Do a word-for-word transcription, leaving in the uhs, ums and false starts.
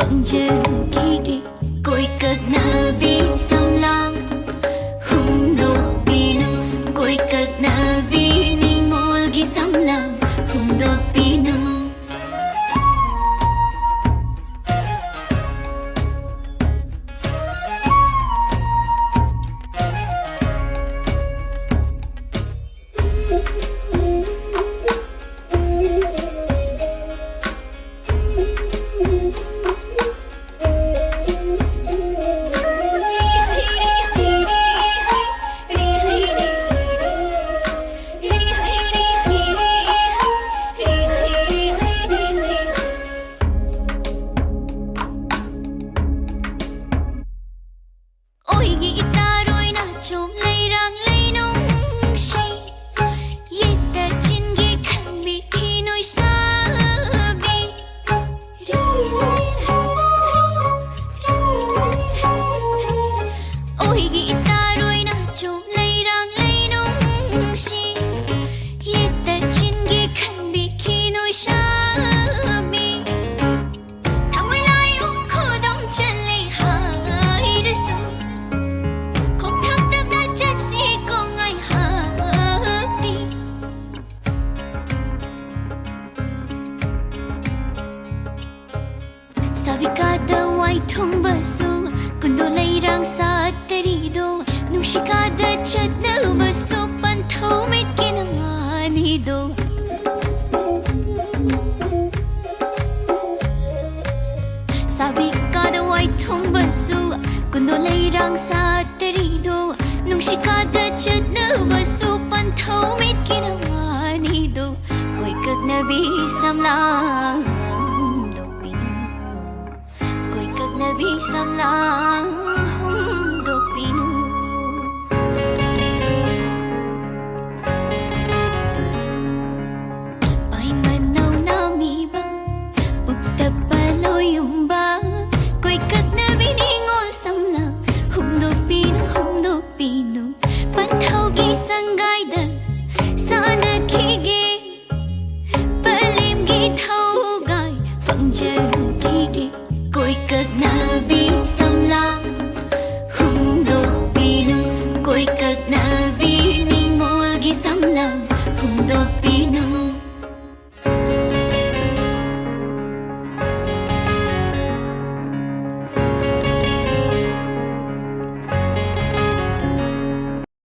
ꯄꯥꯡꯖꯈꯤꯒꯦ꯫ ꯀꯣꯏꯀꯛꯅꯕꯤ ꯁꯝꯂꯥꯡ ꯍꯨꯝꯗꯣꯛꯄꯤꯅꯨ, ꯀꯣꯏꯀꯛꯅꯕꯤ ꯅꯤꯡꯉꯣꯜꯒꯤ ꯁꯝꯂꯥꯡ ꯍꯨꯝꯗꯣꯛꯄꯤꯅꯨ꯫ ꯑꯣꯏꯒꯤ ꯏꯇꯥꯔꯣꯏꯅ ꯆꯣꯝ ꯂꯩꯔꯥꯡ ꯂꯩꯅꯨꯡꯁꯤ, ꯌꯦꯠꯇ ꯆꯤꯟꯒꯤ ꯈꯟꯕꯤꯈꯤ ꯅꯣꯏꯁꯥꯕꯤ꯫ ꯑꯣꯏꯒꯤ ꯏꯇꯥꯔꯣꯏꯅ ꯆꯣꯝ ꯂꯩꯔꯥꯡ ꯂꯩꯅꯨꯡꯁꯤ, ꯌꯦꯠꯇ ꯆꯤꯟꯒꯤ ꯈꯟꯕꯤꯈꯤ ꯅꯣꯏꯁꯥꯕꯤ꯫ ꯊꯃꯣꯏ ꯂꯥꯏꯌꯨꯝ ꯈꯨꯗꯨꯝ ꯆꯜꯂꯦ ꯍꯥꯏꯔꯁꯨ, ꯈꯣꯡꯊꯥꯡ ꯇꯞꯅ ꯆꯠꯁꯤ ꯀꯣ ꯉꯥꯏꯍꯥꯛꯇꯤ꯫ ꯁꯥꯕꯤꯀꯥꯗ ꯋꯥꯏꯊꯨꯡꯕꯁꯨ ꯀꯨꯟꯗꯣ ꯂꯩꯔꯥꯡ ꯁꯥꯠꯇꯔꯤꯗꯣ, ꯅꯨꯡꯁꯤꯀꯥꯗ ꯆꯠꯅꯕꯁꯨ ꯄꯟꯊꯧ ꯃꯤꯠꯀꯤ ꯅꯃꯥꯅꯤꯗꯣ꯫ ꯁꯥꯕꯤꯀꯥꯗ ꯋꯥꯏꯊꯨꯡꯕꯁꯨ ꯀꯨꯟꯗꯣ ꯂꯩꯔꯥꯡ ꯁꯥꯠꯇꯔꯤꯗꯣ, ꯅꯨꯡꯁꯤꯀꯥꯗ ꯆꯠꯅꯕꯁꯨ ꯄꯟꯊꯧ ꯃꯤꯠꯀꯤ ꯅꯃꯥꯅꯤꯗꯣ꯫ ꯀꯣꯏꯀꯛꯅꯕꯤ ꯁꯝꯂꯥꯡ ꯍꯨꯝꯗꯣꯛꯄꯤꯅꯨ, ꯀꯣꯏꯀꯛꯅꯕꯤ ꯁꯝꯂꯥꯡ ꯍꯨꯝꯗꯣꯛꯄꯤꯅꯨ꯫ ꯄꯥꯏꯃꯅꯧ ꯅꯥꯃꯤꯕ, ꯄꯨꯛꯇ ꯄꯥꯂꯣꯌꯨꯝꯕ, ꯀꯣꯏꯀꯛꯅꯕꯤ ꯅꯤꯡꯉꯣꯜ ꯁꯝꯂꯥꯡ ꯍꯨꯝꯗꯣꯛꯄꯤꯅꯨ, ꯍꯨꯝꯗꯣꯛꯄꯤꯅꯨ꯫ ꯄꯟꯊꯧꯒꯤ ꯁꯪꯒꯥꯏꯗ ꯁꯥꯟꯅꯈꯤꯒꯦ, ꯄꯂꯦꯝꯒꯤ ꯊꯧꯒꯥꯏ ꯐꯪꯖꯈꯤꯒꯦ꯫ 나